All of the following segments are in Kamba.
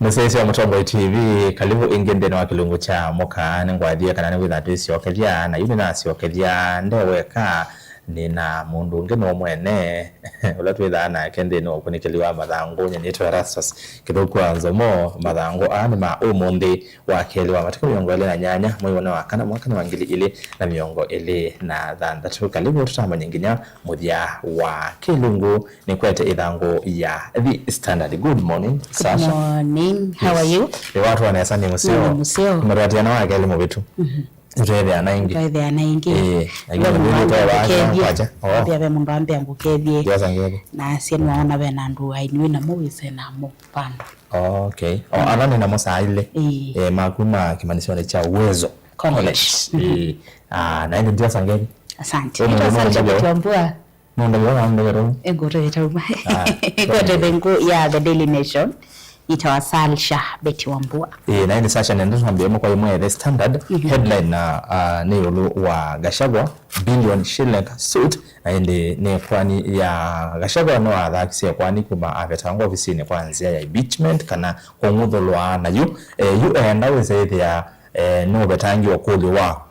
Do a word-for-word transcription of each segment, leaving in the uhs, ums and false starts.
Mũsyaĩĩsya wa Mũtongoi T V, kalivu ĩngĩ nthĩnĩ wa kĩlungu kya mũka. Nĩngwathie kana nĩwĩthaa twĩsyokethya, na yu nĩnasyokethya nde weka, nĩ na mũndũ ũngĩ no mwene ũla twĩthaa nake nthĩnĩ wa ũkunĩkĩli wa mathangũ. Nyie nĩtwa Erastus Kĩthũku wa Nzomo. Mathangũ aa nĩ ma ũmũnthĩ wa kelĩ wa matukũ mĩongo ĩlĩ na nyanya, mwei wa kana, mwaka nĩ wa ngili ilĩ na mĩongo ĩlĩ na thanthatũ. Kalivu tũtamanye nginya mũthya wa kĩlungu. Nĩkwete ĩthangũ ya The Standard. Good morning, Sasha. Good morning. How are you? Ĩwatwa nesa nĩ mũseo. Nĩ mũseo. Matwatiana wa kelĩ mũvĩtu. Mhm. Nĩtwetheana ĩngĩ. Nĩtwetheana ĩngĩ. Eh, lakini ve mũndũ ambĩa ngũkethie. Kwacha. Oh. Ambĩa ve mũndũ ambĩa ngũkethie. Ndiasa ngeke. Na asie nĩwaona ve na andũ aini wĩ namo wĩse namo vandũ. Okay. Oh, ala nĩ namo saa ilĩ. Ĩĩ. Eh, makuma kĩmanyĩsyonĩ kya Uwezo College. College. Mhm. Ĩĩ. Ah, na ĩndĩ ndiasa ngeke. Asante. Wewe ndio Sasha ndio Beti wa Mbua. Nũndavya wa ndege tau. Ĩngũtavya tauma. Ah, ĩkwete vengu ya The Daily Nation. Ĩtawa Sasha Beti wa Mbua. Ĩĩ, na ĩndĩ Sasha nenda twambie ĩmwe kwa ĩmwe The Standard. Mhm. Headline na, ah, nĩ ĩũlũ wa Gachagua, billion shilling suit. Na ĩndĩ nĩ kwani ya Gachagua no athakisye kwani kuma avetangwa ofisinĩ kwa nzĩa ya impeachment kana kũng'uthũlwa na yu. Eh, yu enda wĩsĩthĩa, eh, nũvetangiwa kũlyo wa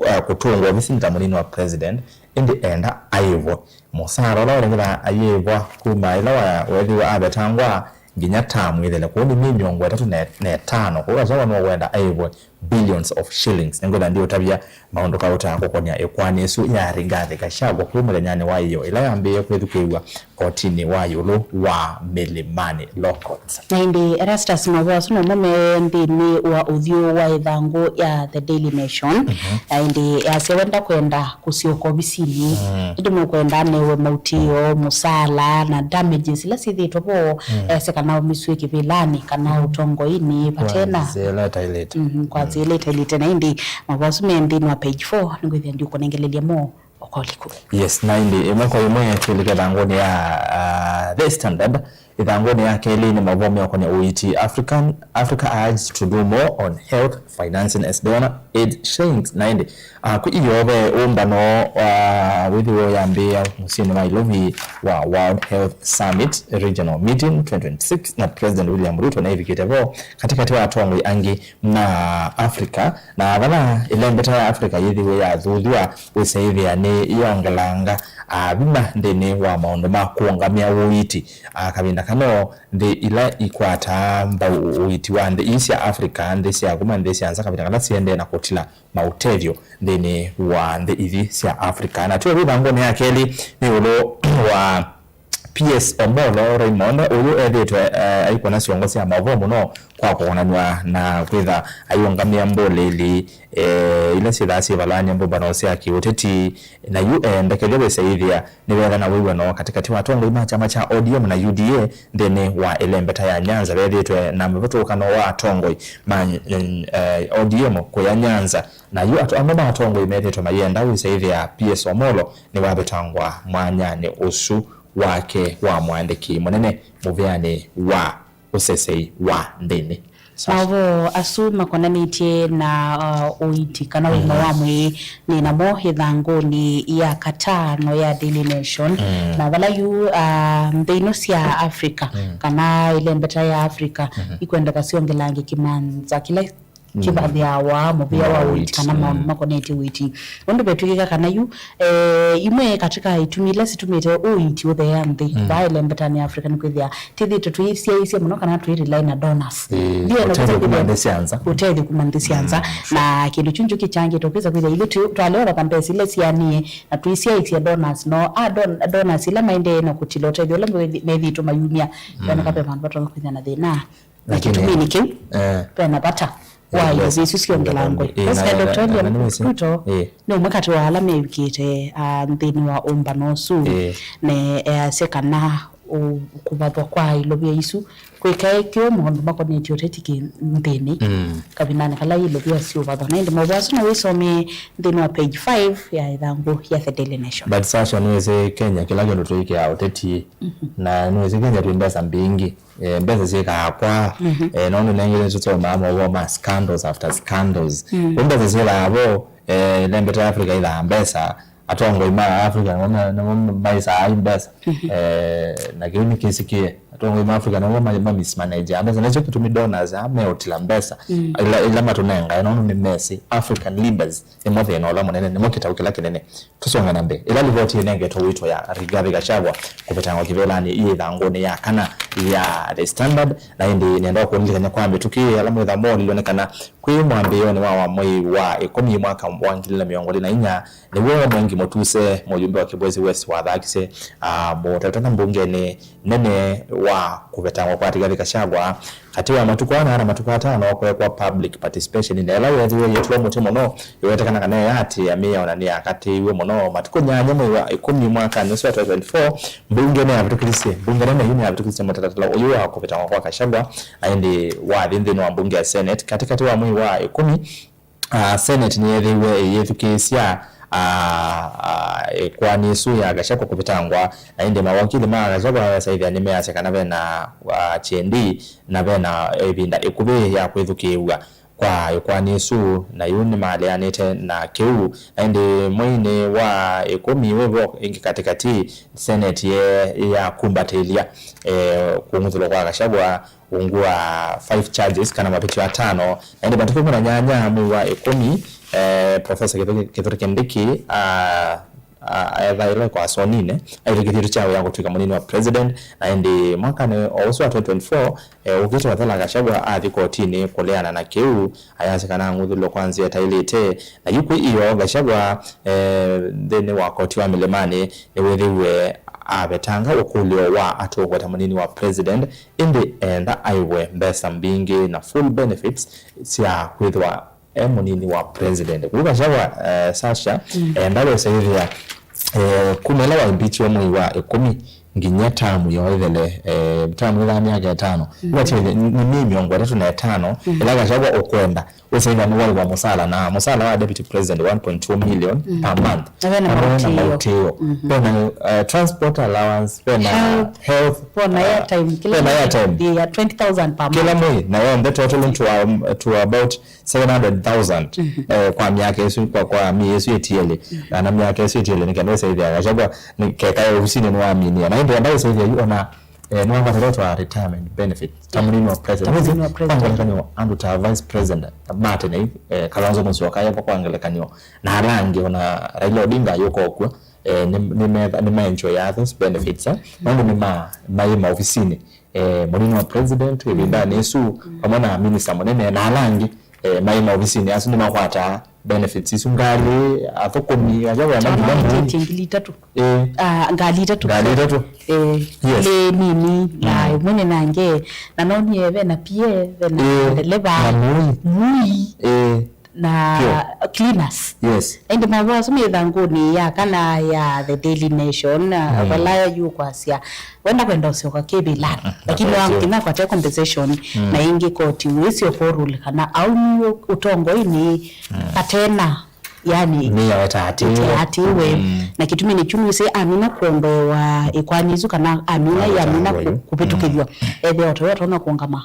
eh, kũtũngwa ovisinĩ ta mũnini wa president, ĩndĩ enda aĩvwe. Mũsaala ũla ũlengela ayĩvwa kuma ĩla wa-, weethĩwa avetangwa nginya ta mwĩthele, kwoou nĩ myei mĩongo ĩtatũ na ĩtano. Kwoou Gachagua nũkwenda aĩvwe billions of shillings. Nĩngwĩtha ndiũtavya maũndũ kauta kũkonya ĩkoani ĩsu ya Rigathi Gachagua kuma mũthenyanĩ wa ĩyo ĩla yambĩĩe kwĩthukĩĩw'a kotinĩ wa ĩũlũ wa Milimani Law Courts. Na ĩndĩ Erastus, mavoo asu nomo me nthĩnĩ wa ũthyũ wa ĩthangũ ya The Daily Nation. Mhm. Na ĩndĩ yasya we ndakwenda kũsyoka ovisinĩ, mm, ĩndĩ nũkwenda anewe mautĩo, mũsaala, na damages ila syĩthĩĩtwe vo, mm, ese kana aumisw'e kĩvĩlanĩ, kana, mm, ũtongoinĩ, vatena. Kwa nzĩa ĩla ĩtaĩlĩte. Mhm, kwa nzĩa ĩla ĩtaĩlĩte. Na ĩndĩ mavoo asu me nthĩnĩ wa page four, nĩngwĩthĩa ndiũkũnengelelya mo. Ũkoliku. Yes, na ĩndĩ ĩmwe kwa ĩmwe twĩlike ĩthangũnĩ ya, ah, The Standard. Ĩthangũnĩ ya kelĩ nĩ mavoo meũkonya ũiiti. African, Africa urged to do more on health financing as donor aid shrinks. Na ĩndĩ, ah, kwĩ ĩyoo ve ũmbano wa wĩthĩwe ũyambĩĩa mũsyĩnĩ wa Nairobi wa World Health Summit Regional Meeting twenty twenty-six, na President William Ruto nĩvikĩte vo katĩkatĩ wa atongoi angĩ ma Africa, na vala ĩlembeta ya Africa yĩthĩwe yathuthw'a, wĩsaĩthĩa nĩ yongelanga, ah, vinya nthĩnĩ wa maũndũ ma kũũngamĩa ũiiti. Ah, kavinda kano, nthĩ ila ikwataa mbau ũiiti wa nthĩ ii sya Africa, nthĩ sya kuma nthĩ sya nza, kavinda kala siendee na kũtila maũtethyo nthĩnĩ wa nthĩ ithi sya Africa. Na twĩ ĩthangũnĩ ya kelĩ nĩ ĩũlũ wa P S Omolo Raymond, ũyũ ethĩĩtwe, eh, aikwona syongo sya maũvoo mũno kwa kũkonanw'a na kwĩtha aiũngamĩa mbũlĩli, eh, ila syĩthaa syĩvalany'a mbũmbano sya kĩũteti, na yu eenda kethĩwa wĩsaĩthĩa nĩvetha na wĩw'ano katĩkatĩ wa atongoi ma kyama kya O D M na U D A nthĩnĩ wa ĩlembeta ya Nyanza. Vethĩĩtwe na mĩvathũkano wa atongoi ma, eh, O D M kũya Nyanza, na yu ato-, amwe ma atongoi methĩĩtwe mayenda wĩsaĩthĩa P S Omolo nĩwavetangwa mwanyanĩ ũsu wake wa mũandĩki mũnene mũvĩanĩ wa ũsesei wa nthĩnĩ. Maũvoo asu makonanĩtye na, uh, ũiiti kana ũima, mhm, wa mwĩĩ nĩ namo ĩthangũnĩ ya katano ya Daily Nation, mm, na vala yu, uh, nthĩ ino sya Africa, mm, kana ĩlembeta ya Africa, mhm, ikwendeka syongelange kĩmanza kĩla, mm, kĩvathĩawa mũvĩa wa ũiiti kana, mm, maũndũ makonetye ũiiti. Ũndũ vetw'ĩkĩka kana yu, eh, imwe katika itumi ila situmĩte ũiiti ũtheea nthĩ, mm, vaa ĩlembetanĩ ya Africa nĩ kwĩthĩa twĩthĩĩtwe twĩsyaĩĩsya mũno kana twĩ rely na donors. Ĩĩ, ndiye na ũtethyo kuma nthĩ sya nza. Ũtethyo kuma nthĩ sya nza. Mm, sure. Na kĩndũ kyu njo kĩkyangĩte kwĩsa kwĩthĩa ithyĩ twĩ-, twalewa vatha mbesa ila sianie na twĩsyaĩĩsya donors. No a don-, donors ila maendee na kũtila ũtethyo ũla methi-, methĩĩtwe mayumya. Mm. Yoneka ve vandũ vatonya kwĩthĩa na thĩna. Na kĩtuminĩ kĩu, eh, ve na vata wa, eh, ilovi isu syongelangwe. Eh, na, na, na, na, na, President Doctor William Ruto, eh, nĩ ũmwe katĩ wa ala mevikĩte, ah, nthĩnĩ wa ũmbano ũsu, eh, na easya kana ũ-, kũvathwa kwa ilovia isu kwĩkaĩkĩwe maũndũ makonetye ũteti kĩ nthĩnĩ, mm, kavindanĩ kala ilovia syũvathwa. Na ĩndĩ maũvoo asu no wĩsomee nthĩnĩ wa page five ya ĩthangũ ya The Daily Nation. But Sasha, nĩwĩsĩ Kenya kĩla kĩndũ tũĩkĩaa ũteti, mhm, na nĩwĩsĩ Kenya twĩ mbesa mbingĩ. Eh, mbesa syĩkaa kwa, mhm, eh, nũndũ nengĩ nĩtũsomaa maũvoo ma scandals after scandals. Mm. Ũ mbesa syĩkaa vo, eh, ĩlembeta ya Africa ĩthaa mbesa, atongoi ma Africa nĩmo me-, nĩmo maisaa ai mbesa. Mhm. Eh, na kĩu nĩkĩsĩkĩe, Atongoi ma Africa nĩmo ma, ma mismanage mbesa. Nakyo kĩtumi donors aa meũtila mbesa ila, ila matũnengae, nũndũ nĩmesĩ African leaders nĩmo thĩna ũla mũnene, nĩmo kĩtau kĩla kĩnene. Tũsonge na mbee. Ĩla livoti ĩnengetwe wĩto ya Rigathi Gachagua kũvetangwa kĩvĩlanĩ yĩ ĩthangũnĩ ya kana ya The Standard, na ĩndĩ nenda kũlilikany'a kwa mĩtũkĩ ala mwĩtha molilwe nĩ kana kwĩ mwambĩĩonĩ wa, wa mwei wa ĩkũmi mwaka wa ngili na mĩongo ĩlĩ na inya, nĩw'o Mwengi Mutuse, mũyumbe wa Kibwezi West, wathakisye, ah, mũtatana mbungenĩ nene wa kũvetangwa kwa Rigathi Gachagua. Katĩ wa matukũ ana na matukũ atano kwekwa public participation, na ĩla yeethiwe yĩtũa mũtĩ mũno, ĩwetekana kana ĩyatĩĩa mĩao na nĩyakatĩĩiw'e mũno. Matukũ nyanya mwei wa ĩkũmi mwakanĩ ũsu wa twenty twenty-four, mbunge nĩyavĩtũkĩthisye, mbunge nene yu nĩyavĩtũkĩthisye mũtalatala ũyũ wa kũvetangwa kwa Gachagua, na ĩndĩ wathi nthĩnĩ wa mbunge ya Senate katĩkatĩ wa mwei wa ĩkũmi. Ah, Senate nĩyeethĩiwe ĩyĩthukĩĩsya, ah, ah, ĩkoani ĩsu ya Gachagua kũvetangwa, na ĩndĩ mawakili ma Gachagua mesaĩthya nĩmeasya kana ve na, ah, kyendi na ve na ĩvinda ĩkuvĩ ya kwĩthukĩĩw'a kwa ĩkoani ĩsu, na yu nĩmaleanĩte na kĩu. Na ĩndĩ mweinĩ wa ĩkũmi wĩvo ĩngĩ katĩkatĩ, Senate ye yakumbatĩlya, eh, kũng'uthũlwa kwa Gachagua ungu wa five charges kana mavĩtyo atano, na ĩndĩ matukũ ĩkũmi na nyanya mwei wa ĩkũmi, eh, Professor Kithure, Kithure Kindiki, ah, ah, ethaĩle kwa sonine aĩtĩkĩthĩtwe kyaũ ya kũtw'ĩka mũnini wa president, na ĩndĩ mwakanĩ o ũsu wa twenty twenty-four, eh, ũkĩte Wathela Gachagua athi kotinĩ kũleana na kĩu, ayasya kana ang'uthũlwe kwa nzĩa ĩtaĩlĩte. Na yu kwĩ ĩoo, Gachagua, eh, nthĩnĩ wa koti wa Mĩlĩmanĩ nĩwĩthĩiwe avetanga ũkũlyo wa atũngwe ta mũnini wa president, ĩndĩ enda aĩwe mbesa mbingĩ na full benefits sya kwĩthĩwa e mũnini wa president. Kũu Gachagua, eh, Sasha, enda wĩsaĩthĩa, eh, kuma ĩla wa impeachiwa mwei wa ĩkũmi nginya tamu yo ĩthele, eh, tamu ĩthaa myaka ĩtano. Ũatĩĩthya nĩ, nĩ mĩongo ĩtatũ na ĩtano ĩla Gachagua ũkwenda wĩsaĩthĩa nĩwaĩwa mũsala, na mũsala wa deputy president one point two million per month. Na ve na maũtĩo. Ve na, eh, transport allowance, ve na health, ve na airtime, kĩla mwei ya twenty thousand per month. Kĩla mwei, na yonthe total to, um, to about seven hundred thousand, eh, kwa myaka ĩsu, kwa, kwa mĩĩ ĩsu ĩtiele, kana myaka ĩsu ĩtiele, nĩ kenda ĩsaĩthĩa Gachagua, nĩ keka e ovisinĩ nĩwaminie. Na ĩndĩ enda ĩsaĩthĩa yu ona, eh, nĩwakwatetwe twa retirement benefit ta mũnini wa president. Kwa ngelekany'o, andũ ta vice president ma tene, eh, Kalonzo Musyoka evo kwa ngelekany'o, na ala angĩ, ona Raila Odinga ayũka ũkw'o, eh, nĩ, nĩ metha, nĩ maenjoy those benefits, eh. Nũndũ nĩ ma, maĩ maovisinĩ, eh, mũnini wa president ĩvindanĩ ĩsu, vamwe na minista mũnene na ala angĩ, eh, maĩ maovisinĩ asu nĩmakwataa benefits isu. Ngalĩ, athũkũmi, aja wĩa magila mũi. Twaitĩtye ngili itatũ. Eh. Ah, ngalĩ itatũ. Ngalĩ itatũ. Eh, yes. Nĩ nini, na ĩmwe nĩ na nge, na nonie ve na P A, ve na ndeleva. Na mũi. Mũi. Eh. Na cleaners. Yes. Ĩndĩ mavoo asu me ĩthangũnĩ ya kana ya The Daily Nation, uh, vala yu kwasya wenda kwenda ũsyoka kĩvĩlanĩ, lakini wa nginya kwate compensation, na ĩngĩ koti wĩsĩ ũkorule kana au nĩ ũtongoinĩ katena, yani, nĩyo ĩtaatĩwe. Ĩtaatĩwe. Na kĩtumi nĩ kyu nĩsĩ amina kuondoewa ĩkwani isu kana amina yamina kũvĩtũkĩthw'a, ethĩa ũtoya ũtonya kũngama.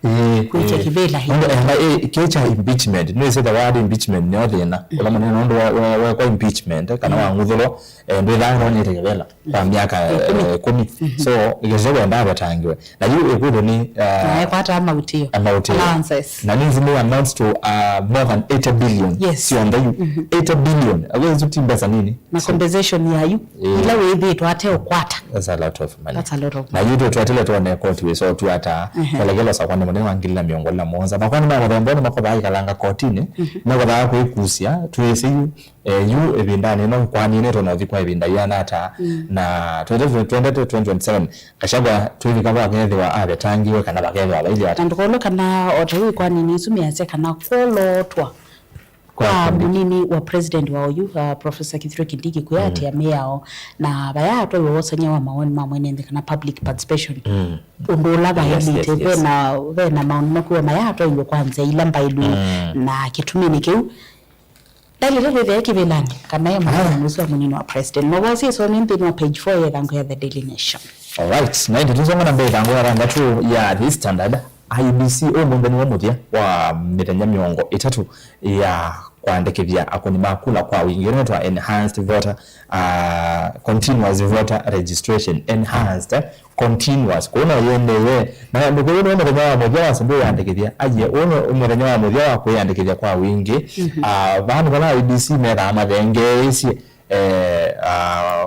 Ĩĩ, kwĩkya kĩvĩla hinya. Nũndũ enda, ĩ, kĩ kya impeachment, nĩwĩsĩ the word impeachment nĩyo thĩna ũla mũnene, nũndũ wa, wa, wekwa impeachment, kana wang'uthũlwa, eh, ndwĩthaa ndonete kĩvĩla kwa myaka, eh, ĩkũmi. So, Gachagua enda avetangĩwe. Na yu ĩkwĩthwa nĩ, ah, na ekwata mautio, mautio. Allowances. Na nĩnzi nĩ amounts to, ah, more than eighty billion. Yes. Syonthe yu. Eighty billion. Akwĩthwa ti mbesa nini. Na compensation yayu, ĩĩ, ila wĩthĩtwe ate ũkwata. That's a lot of money. That's a lot of money. Na yu twetele tuone koti wĩsa ũtua ata, kelekelo sakwa nĩ mũnene wa ngili na mĩongo ĩlĩ na mũonza. Makwa nĩ ma mũthemba nĩ makothaa ikalanga kotinĩ, makothaa kwĩkusya, twĩsĩ yu, eh, yu ĩvindanĩ ĩno ĩkwanĩnĩtwe na ũthi kwa ĩvinda yĩana ata, na twendete, twendete twenty twenty-seven, Gachagua twĩvika vakethĩwa avetangĩwe kana vakethĩwa vailye ata. Na ndũkolwe kana o ta yu ĩkwanĩnĩ isu measya kana kwolotwa kwa mũnini wa president wa oyu, uh, Professor Kithure Kindiki kwĩatĩa mĩao, na vayaatwaiwe wosany'a wa mawoni ma mwene nthĩ kana public participation. Ũndũ ũla vaĩlĩte, yes, yes, ve na, ve na maũndũ makuwa mayaatwaiwe kwa nzĩa ila mbaĩlu, na kĩtuminĩ kĩu ndaĩlĩte kwĩthĩa kĩvĩlanĩ kana e mũnini ũsu wa mũnini wa president. Mavosi ĩsome nthĩnĩ wa page four ya ĩthangũ ya The Daily Nation. Alright, na ĩndĩ tũsonga na mbee, ĩthangũ ya thanthatũ ya The Standard. I E B C ũmũnthĩ nĩw'o mũthya wa mĩthenya mĩongo ĩtatũ ya kũandĩkĩthya akũni ma kula kwa wingĩ, ĩla yĩtawa enhanced voter, ah, continuous voter registration, enhanced, eh, continuous. Kũu no yĩendeee. Na ndũkĩw'e nĩ mũthenya wa mũthya wa syĩndũ ĩyandĩkĩthya. Aiee, ũũ nĩ mũthenya wa mũthya wa kwĩyandĩkĩthya kwa wingĩ. Mhm. Ah, vandũ vala I E B C methaa mathengeeisye, eh, ah,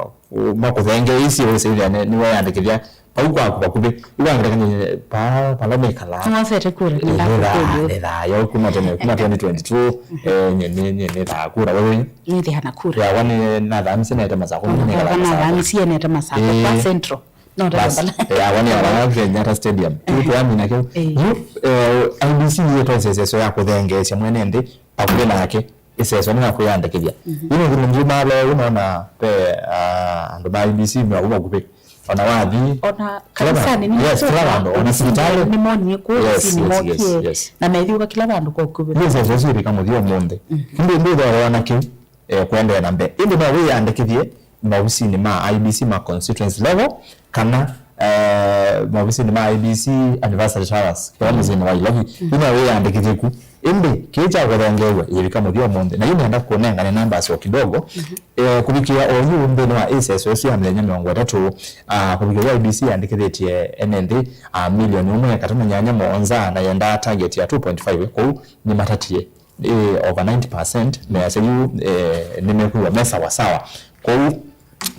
makũthengeeisye wĩsĩthĩa nĩ, nĩweeyandĩkĩthya vau kwaku vakuvĩ. Ĩla ngelekany'o pa, pala nĩkalaa. Nĩwosete kura, eh, nĩnda nĩthaa, kũkũlya. Nĩthaa yo kuma tene, kuma twenty twenty-two, eh, nye, nye, nye, nĩthaa kura. Wewe? Nĩthĩaa na kura. Yakwa nĩ, nathamisye nete Masakũ, nĩnekala Masakũ. Nathamisye nete Masakũ, eh, kwa Central. No, bas, ndakambala. Eh, yakwa nĩ ya Kenyatta Stadium. Tu, eh, twamina kĩu. Eh. Yu, eh, I E B C yĩtwa ĩseseso ya kũthengeesya mwene nthĩ vakuvĩ nake. Ĩseso nĩ ya kwĩyandĩkĩthya. Mhm. Yu nĩ kĩndũ ngĩ mala ũu nona ve, ah, andũ ma I E B C me vau vakuvĩ. Ona wathi. Ona kila kanisani vandũ. Yes, kila vandũ. Ona sivitalĩ. Nĩmonie kũu, yes, yes, yes, mokie, yes. Na methiũka kila vandũ kwa ũkuvĩ. Nĩ ĩseso ĩsu ĩvika mũthya ũmũnthĩ. Mhm. Ĩndĩ ndwĩthooa na kĩu, eh, kũendeea na mbee. Ĩndĩ no wĩyandĩkĩthye maovisinĩ ma I E B C ma constituency level, kana, eh, maovisinĩ ma I E B C anniversary towers, kĩla mũsyĩnĩ wa Ilovi. Mhm. Yu no wĩyandĩkĩthye ku. Ĩndĩ, kĩĩ kya kũthengeew'a yĩvika mũthya ũmũnthĩ, na yu nĩenda kũnengane numbers o kidogo, mhm, eh, kũvikĩĩa oyu nthĩnĩ wa ĩseso ĩsu ya mĩthenya mĩongo ĩtatũ, ah, kũvikĩĩa I E B C yandĩkĩthĩtye ene nthĩ, ah, milioni ũmwe katano nyanya mũonza, na yendaa target ya two point five, kwoou nĩmatatie, eh, over ninety percent, measya yu, eh, nĩmekwĩw'a me sawa sawa. Kwoou,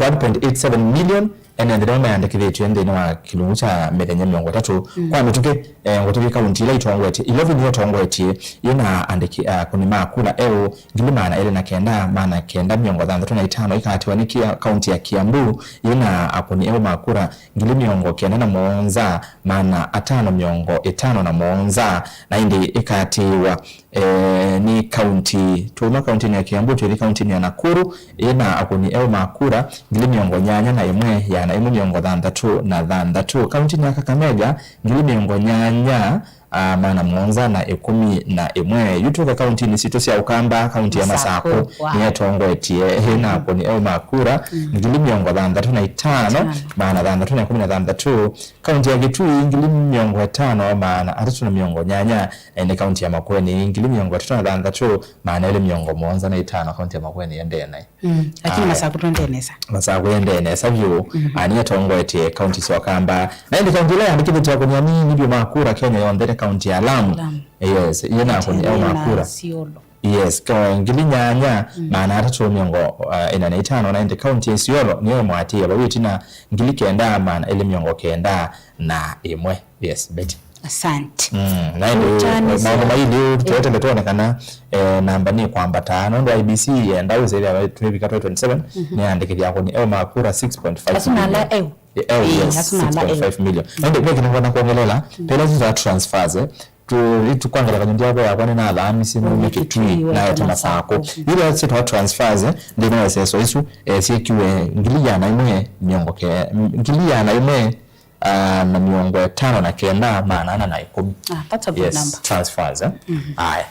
one point eight seven million ene nthĩ nĩmo mayandĩkĩthĩtw'e nthĩnĩ wa kĩlungu kya mĩthenya mĩongo ĩtatũ. Mm. Kwa mĩtũkĩ, eh, ngũtũkĩ kaunti ila itongoetye, Ilovi nĩyo ĩtongoetye yĩna andĩki, ah, akũni ma kula eũ ngili maana elĩ na kenda, maana kenda mĩongo thanthatũ na itano, ĩkaatĩwa nĩ Kia-, kaunti ya Kiambu yĩna akũni eũ ma kula ngili mĩongo kenda na mũonza, maana atano mĩongo ĩtano na mũonza, na ĩndĩ ĩkaatĩwa eh, nĩ kaunti, twauma kauntinĩ ya Kiambu, twĩthi kauntinĩ ya Nakuru, ĩna akũni eũ ma kura ngili mĩongo nyanya na ĩmwe, ĩana ĩmwe mĩongo thanthatũ na thanthatũ. Kauntinĩ ya Kakamega, ngili mĩongo nyanya, ah, maana mũonza na ĩkũmi na ĩmwe. Yu tũke kauntinĩ sitũ sya Ũkamba, kaunti ya Masakũ, Masakũ, wow, nĩyetongoetye ĩna akũni eũ ma kura, mm, ngili mĩongo thanthatũ na itano, itano, maana thanthatũ na ĩkũmi na thanthatũ. Kaunti ya Kitui, ngili mĩongo ĩtano, maana atatũ na mĩongo nyanya, na ĩndĩ kaunti ya Makueni, ngili mĩongo ĩtatũ na thanthatũ, maana elĩ mĩongo mũonza na itano, kaunti ya Makueni yendee naĩ. Mm, lakini, aya, Masakũ twendee nesa. Masakũ yendee nesa vyũ, mhm, ah, nĩyetongoetye kaunti sya Ũkamba. Na ĩndĩ kaunti ĩla yandĩkĩthĩtye akũni anini vyũ ma kura Kenya yonthe nĩ kaunti ya Lamu. Lamu. Yes, yĩna akũni eũ ma kura. Isiolo. Yes, ka-, ngili nyanya, mm, maana atatũ mĩongo, ah, ĩna na itano, na ĩndĩ kaunti ya Isiolo nĩyo ĩmũatĩĩe vau ĩtina, ngili kenda, maana elĩ mĩongo kenda na ĩmwe. Yes, Betty. Asante. Mm, na ĩndĩ, tũtanĩsya, maũndũ mailĩ, eh, tũetele twone kana, eh, namba nĩ kwambata, nũndũ I E B C yenda wĩsĩthĩa twĩvika twenty twenty-seven, mhm, nĩyandĩkĩthya akũni eũ ma kura six point five million. Asu nala eũ. Eh, eũ, eh, yes, asu nala eũ. Six point five million. Na ĩndĩ, ve kĩndũ ngwenda kwongelela, mm, pela sisa transfers, eh, tu, tu kwa ngelekany'o ndyakwa yakwa nĩnathamisye nume Kitui, naete Masakũ. Ila syĩtawa transfers, eh, nthĩnĩ wa ĩseso ĩsu, eh, syĩkiwe ngili ĩana ĩmwe mĩongo ke-, ngili ĩana ĩmwe, ah, na mĩongo ĩtano na kenda, maana ana na ĩkũmi. Ah, that's a good number. Yes, transfers, eh? Mhm. Aya.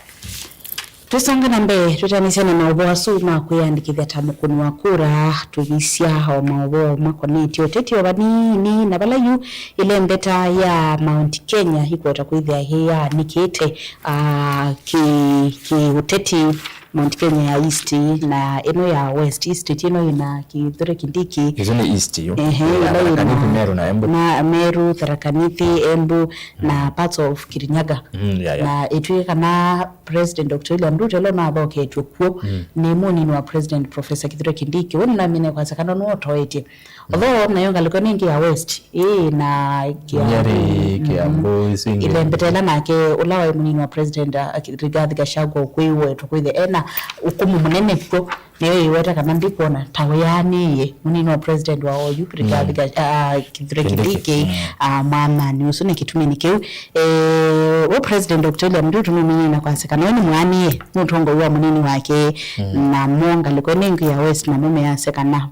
Twĩsonga na mbee, twĩtanĩsya na maũvoo asu ma kwĩyandĩkĩthya ta mũkũni wa kura, tũyĩsya o maũvoo makonetye ũteti o vanini, na vala yu ĩlembeta ya Mount Kenya ĩkweta kwĩthĩa ĩyaanĩkĩte, ah, kĩ, kĩ ũteti, Mount Kenya ya East na ĩno ya West. East ĩno ĩna Kithure Kindiki. Isu nĩ East yu. Ehe, ĩla Tharaka Nithi, ĩna Meru na Embu. Na Meru, Tharaka Nithi, Embu, na parts of Kirinyaga. Mm, yeah, yeah. Na ĩtw'ĩke kana President Doctor William Ruto ĩla ũnathoketw'e kw'o, mm, nĩ mũnini wa President Professor Kithure Kindiki. Ũũ nĩnamina kwasya kana nĩwe ũtoetye. Although nayo ngalĩko ĩno ĩngĩ ya West, ĩĩ, na Kiambu, Nyeri, mm, Kiambu, isu ingĩ. Ĩlembeta ĩla nake, ũla waĩ mũnini wa President, uh, Rigathi Gachagua, ũkwĩwetwa kwĩthĩa ena ũkũmũ mũnene kw'o, nĩyo ĩweta kana ndikwona ta wĩanĩie mũnini wa President wa oyu, Rigathi, mm, Ga-, uh, Kithure Kindiki, Kindiki, mm, uh, mwambanĩ ũsu. Nĩ kĩtumi nĩ kĩu, eh, we President Doctor William Ruto nũminĩe na kwasya kana we nĩ mũanĩe, nĩ ũtongoi wa mũnini wake, mm, namo ngalĩko ĩno ĩngĩ ya West, namo measya kana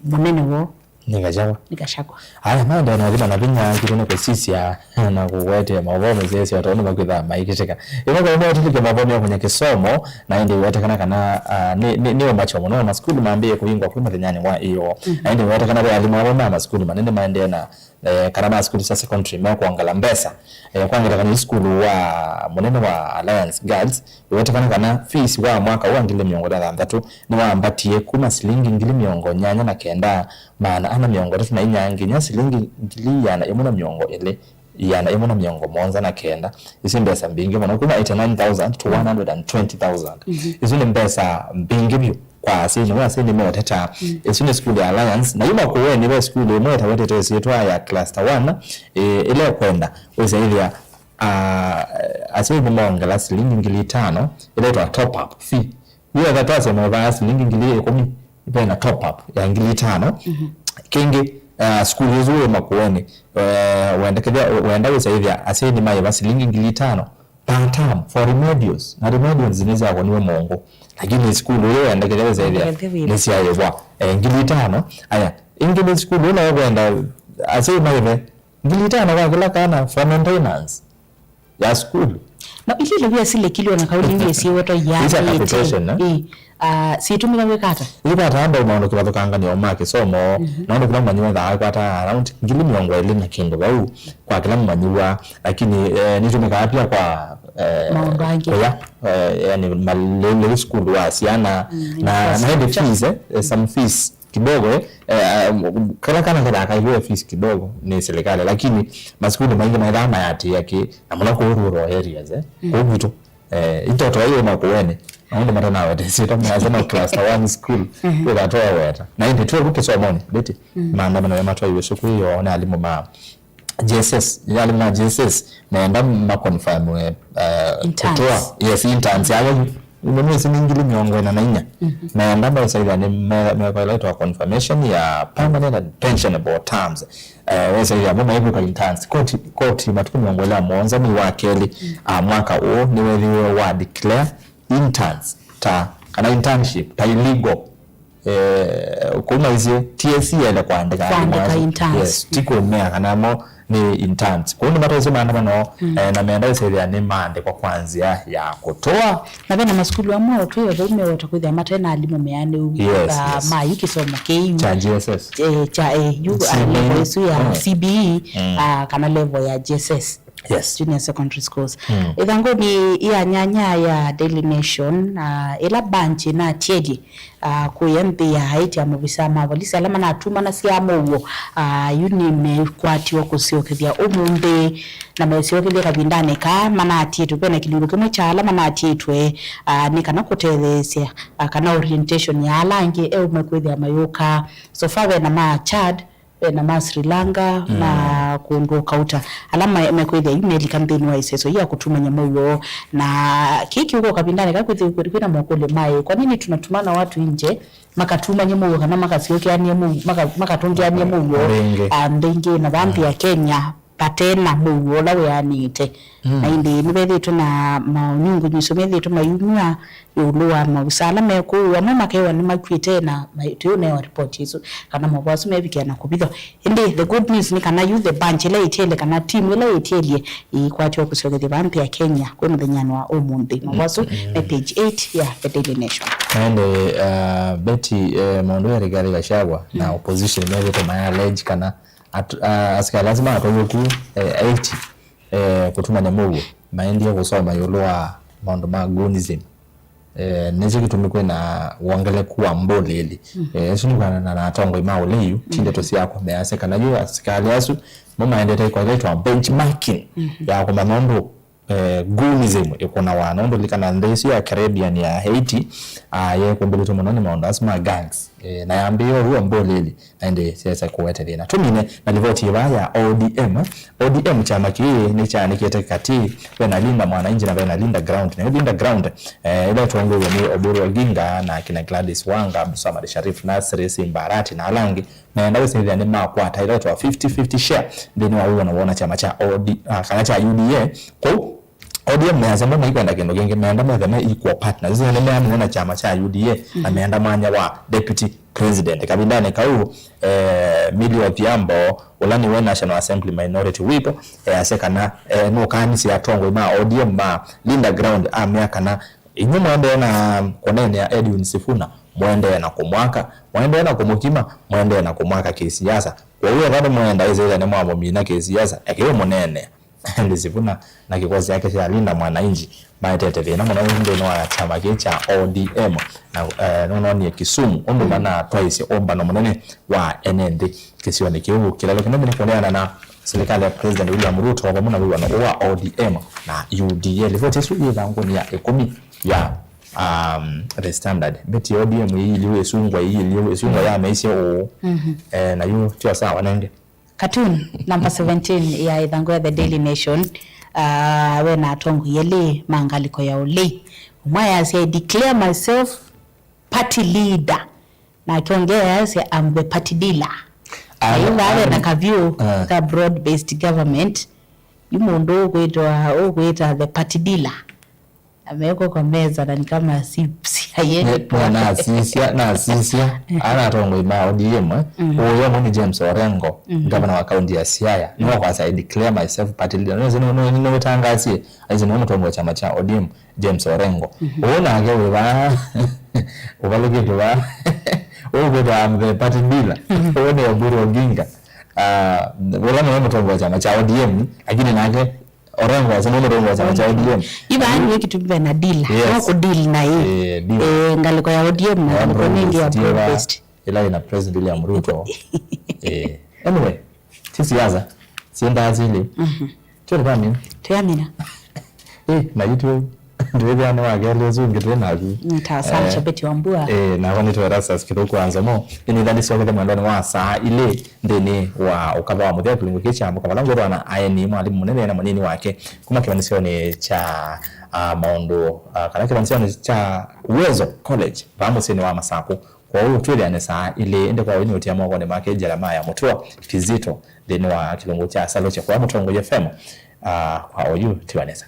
mũnene woo nĩ Gachagua. Nĩ Gachagua. Aya, maendee na ũthima na vinya, kĩtũ nĩ kũsisya na kũkũetee maũvoo mũsyaĩĩsya o tondũ makwĩthaa maikĩtĩka. Ĩno kwa ĩmwe tũlike maũvoo meũkũnya kĩsomo, na ĩndĩ ĩwetekana kana, ah, nĩ, nĩ, nĩ ũmakyo mũno, masukulu mambĩĩe kũvingwa kwĩ mũthenyanĩ wa ĩoo. Mhm. Na ĩndĩ ĩwetekana ve alimũ amwe ma masukulu manene maendee na eh, kana ma sukulu sya secondary mekwongela mbesa. Eh, kwa ngelekany'o, sukulu wa mũnene wa Alliance Girls, wĩwetekana kana fees wa mwaka ũũ wa ngili mĩongo ĩlĩ na thanthatũ nĩwambatie kuma silingi ngili mĩongo nyanya na kenda maana ana mĩongo ĩtatũ na inya nginya silingi ngili ĩana ĩmwe na mĩongo ĩlĩ, ĩana ĩmwe na mĩongo mũonza na kenda. Isu nĩ mbesa mbingĩ mũno, kuma eighty-nine thousand to one hundred and twenty thousand. Isu nĩ mbesa mbingĩ vyũ kwa asyai, nĩwe asyai nĩmeũteta. Isu nĩ sukulu ya Alliance, na yu Makueni ve sukulu ĩmwe ĩtawetete ĩsyĩtwa ya Cluster One, ĩ, ĩla ĩkwenda wĩsaĩthĩa, ah, asyai nĩmaongela silingi ngili itano ĩla ĩtwa top up fee. Yu ethĩwa twasya maũvaa silingi ngili ĩkũmi, vena top up ya ngili itano. Kĩngĩ, ah, sukulu ũsu wĩ Makueni, eh, wendekethya, wenda wĩsaĩthĩa asyai nĩmaĩva silingi ngili itano per term for remedials, na remedials nĩsyakoniwe mũongo, lakini sukulu ũyũ wendekethya wĩsaĩthĩa nĩsyaĩvwa, eh, ngili itano. Aya, ĩngĩ nĩ sukulu ũla ũkwenda asyai maĩve ngili itano kwa kĩla kana for maintenance ya sukulu. Na ilile via silekilwe na kauli ndio siwetwa ya. These are capitation, eh? Ĩ, ah, situmika gwĩka ata? Ĩkwata andũ maũndũ kĩvathũkanganĩo ma kĩsomo, na ũndũ kĩla mũmanyiwa thaa kwata around ngili mĩongo ĩlĩ na kĩndũ vau kwa kĩla mũmanyiwa, lakini, eh, nĩtumĩkaa pia kwa, eh, maũndũ angĩ. Kũya, eh, yani malĩlĩ sukulu wa syana, na, na ĩndĩ fees, eh, eh, some fees kidogo, eh, eh, um, kala kana kethĩawa kaĩlĩwe fees kidogo nĩ serikali, lakini masukulu maingĩ maithaa mayatĩĩa kĩ, na mũno kũũ rural areas, eh, kũũ kwitũ, eh, itoto hiyo Makueni, na ũndũ matanawete syĩtwa measya no cluster one school, wĩthatoa weta. Na ĩndĩ twĩ kĩsomoni, Betty, maandamano nĩmatwaiwe sukulu yo nĩ alimũ ma J S S, yalĩ na J S S, meenda makonfirmwe, eh, interns. Kũtũa, yes, interns yao yu. Ĩno nĩ ngili mĩongo ĩna na inya. Meenda mesaĩthĩa nĩ me-, mekoela ĩtwa confirmation ya permanent and pensionable terms. Eh, wesaĩthĩa mo maĩvĩka interns. Koti, koti matukũ mĩongo ĩlĩ na mũonza mwei wa kelĩ, ah, mwaka ũũ nĩwethĩwe wa declare interns ta, kana internship ta illegal. Eh, kũu maisye T S C yaĩle kũandĩka andũ. Kũandĩka asu, interns. Yes, ti kũmea kana mo nĩ interns. Kũu nĩmataisye maandamano, eh, na meenda ĩsethĩa nĩmaandĩkwa kwa nzĩa ya kũtũa. Na ve na masukulu amwe o twĩ o vau meweta kwĩthĩa mate na alimũ meanĩu, yes, ah, yes, ma yu kĩsomo kĩu kya J S S. Eh, kya, eh, yu, ah, C B E, level ĩsu ya, mm, C B E, mm, ah, kana level ya J S S. Yes. Junior secondary schools. Mm. Ĩthangũnĩ ya nyanya ya Daily Nation, ah, ĩla bunch ĩnatielye, ah, kũya nthĩ ya Haiti ya maovisaa ma volisi ala manatumanasya mũuo, ah, yu nĩmekwatiwe kũsyokethya ũmũnthĩ, na mesyokethya kavindanĩ kaa manatiĩtwe. Ve na kĩlungu kĩmwe kya ala manatiĩtwe, ah, nĩ kana kũtetheesya, ah, kana orientation ya ala angĩ eũ mekwĩthĩa mayũka. So far ve na ma Chad, ve na ma Sri Lanka, mm, na kũndũ o kauta, ala ma-, mekwĩthĩa yu melika nthĩnĩ wa ĩseso ya kũtumany'a mũuo. Na kĩĩ kĩũka kavindanĩ ka kwĩthĩwa kwĩ na mokũlyo maĩ, kwa nini tunatumana watu nje makatumany'e mũuo kana makasyokeanĩe mũuo, maka-, makatũngĩanĩe mũuo, ah, nthĩ ingĩ, na va nthĩ ya Kenya vate na mũuo ũla wĩanĩte. Mm. Na ĩndĩ nĩvethĩtwe na manyungunyĩsyo methĩtwe mayumw'a ĩũlũ wa maovisa ala me kũu, amwe makewa nĩmakw'ĩte na ma-, tũyũnewa ripoti ĩsu kana maũvoo asu mevikĩa na kũvithwa. Ĩndĩ the good news nĩ kana yu the bunch ĩla ĩtielye kana team ĩla ĩtielye ĩikwatĩwa kũsyokethya vaa nthĩ ya Kenya kwĩ mũthenyanĩ wa ũmũnthĩ. Maũvoo asu me page eight ya The Daily Nation. Na ĩndĩ, uh, Betty, eh, maũndũ ya Rigathi Gachagua na opposition methĩtwe maya allege kana at-, uh, asikalĩ asu matwaĩwe ku, eh, Haiti, eh, kũtumany'a mũuo, maendie kũsoma ĩũlũ wa maũndũ ma goonism. Eh, nĩkyo kĩtumi kwĩ na wongeleku wa mbũlĩĩli. Eh, ĩsu nĩ kũanana na atongoi ma ũlei yu, ti ndeto syakwa. Measya kana yu asikalĩ asu mo maendete ĩkoela ĩtwa benchmarking ya kũmanya ũndũ, eh, goonism ĩkũnawa. Nũndũ likana nthĩ ĩsu ya Caribbean ya Haiti, ah, yekumbĩlĩtwe mũno nĩ maũndũ asu ma gangs. Eh, na yambĩĩe ũu mbũlĩĩli. Na ĩndĩ syesa kũete thĩna. Tũmine na livoti ĩvaa ya O D M. O D M kyama kĩĩ nĩkyaanĩkĩte katĩ ve na Linda Mwananchi na ve na Linda Ground. Nayo Linda Ground, eh, ĩla ĩtongoew'e nĩ Oburu Oginga na kina Gladys Wanga, Abdulswamad Sharif, Nasri Simba Arati na ala angĩ, meenda wĩsĩthĩa nĩmakwata ĩla ĩtawa fifty fifty share nthĩnĩ wa wĩw'ano woo na kyama kya O D, ah, kana kya U D A. Kwoou O D M measya mo maikwenda kĩndũ kĩngĩ, meenda methe me equal partners. Ĩsu nĩ meanĩe na kyama kya U D A na meenda mwanya wa deputy president. Kavindanĩ kau, eh, Milly Odhiambo, ũla nĩwe National Assembly Minority Whip, easya kana, eh, nũkaanisye atongoi ma O D M ma Linda Ground amea kana inyw'ĩ mwaendee na kũneenea Edwin Sifuna, mũendee na kũmwaka, mũendee na kũmũkima, mũendee na kũmwaka kĩsiasa. Kwoou ethwa nĩmwenda ĩsĩthya nĩmwamũmina kĩsiasa, ekei mũneenea. Ĩndĩ Sifuna na kĩkosi kyake kya Linda Mwananchi maetete thĩna mũno nthĩnĩ wa kyama kĩĩ kya O D M, na, eh, nũnoonie Kisumu ũndũ manatwaĩsye ũmbano mũnene wa ene nthĩ kĩsionĩ kĩu. Kĩlalo kĩnene nĩ kũneana na silikalĩ ya President William Ruto o vamwe na wĩw'ano ũũ wa O D M na U D A. Livoti ĩsu yĩ ĩthangũnĩ ya ĩkũmi ya, um, The Standard. Mbeti ya O D M ĩilyĩ ĩsungwa, ĩilyĩ ĩsungwa yameisye ũũ, eh, na yu tyo sawa nenge. Cartoon number seventeen ya ĩthangũ ya The Daily Nation, ah, we na atongoi elĩ ma ngalĩko ya ũlei. Ũmwe ayasya, "I declare myself party leader." Na akĩongea ayasya, "I'm the party dealer." Ah, na yu vaa ve na kavyũ ka broad based government, yu mũndũ ũkwĩtwa, ũkwĩta the party dealer. Amewekwa kwa meza na ni kama si, si hayeni kwa. Nasisya, nasisya. Ana atongoi ma O D M, eh. Ũyũ ũmwe nĩ James Orengo, ngavana wa kaunti ya Siaya. Nĩwe kwasya, "I declare myself party leader." Nĩwĩtangasie, aisye nĩwe mũtongoi wa kyama kya O D M, James Orengo. Ũũ nake wĩ vaa, ũvalũkĩtwe vaa. Ũũ kwĩtwa, "I'm the party dealer." Ũũ nĩ Oburu Oginga. Ah, ũla nĩwe mũtongoi wa kyama kya O D M, lakini nake Orengo, ase nĩ mũtongoi wa kyama kya O D M. Ivaa nĩ kĩtumi ve na deal. Yes. No kũ deal na ĩ. Eh, deal. Eh, ngalĩko ya O D M na ngalĩko nĩngĩ ya broad based. Ĩla ĩna President William Ruto. Eh, anyway, ti siasa. Siendaa sili. Tyo twamina. Twamina. Eh, na itwe. Ndwĩthĩa nĩ wa kelĩ ũsu ũngĩ twĩ naku. Nĩ ta Sam Shabeti wa Mbua. Eh, nakwa nĩ Erastus Kĩthũku wa Nzomo. Nĩ nĩtha nĩsyokete mwendonĩ wa saa ilĩ nthĩnĩ wa ũkava wa mũthya kĩlungu kĩĩ kya mũka vala ngwĩthwa na aeni mwalimũ mũnene na mũnini wake kuma kĩvanisyonĩ kya, ah, maũndũ, ah, kana kĩvanisyonĩ kya Uwezo College vaa mũsyĩnĩ wa Masaku. Kwoou twĩthĩane saa ilĩ, ĩndĩ kwa ũyu nĩũtia mokonĩ make Jeremiah Mutua Kizito nthĩnĩ wa kĩlungu kya Salukya kwa Mũtongoi F M, ah, kwa oyu tiwa nesa.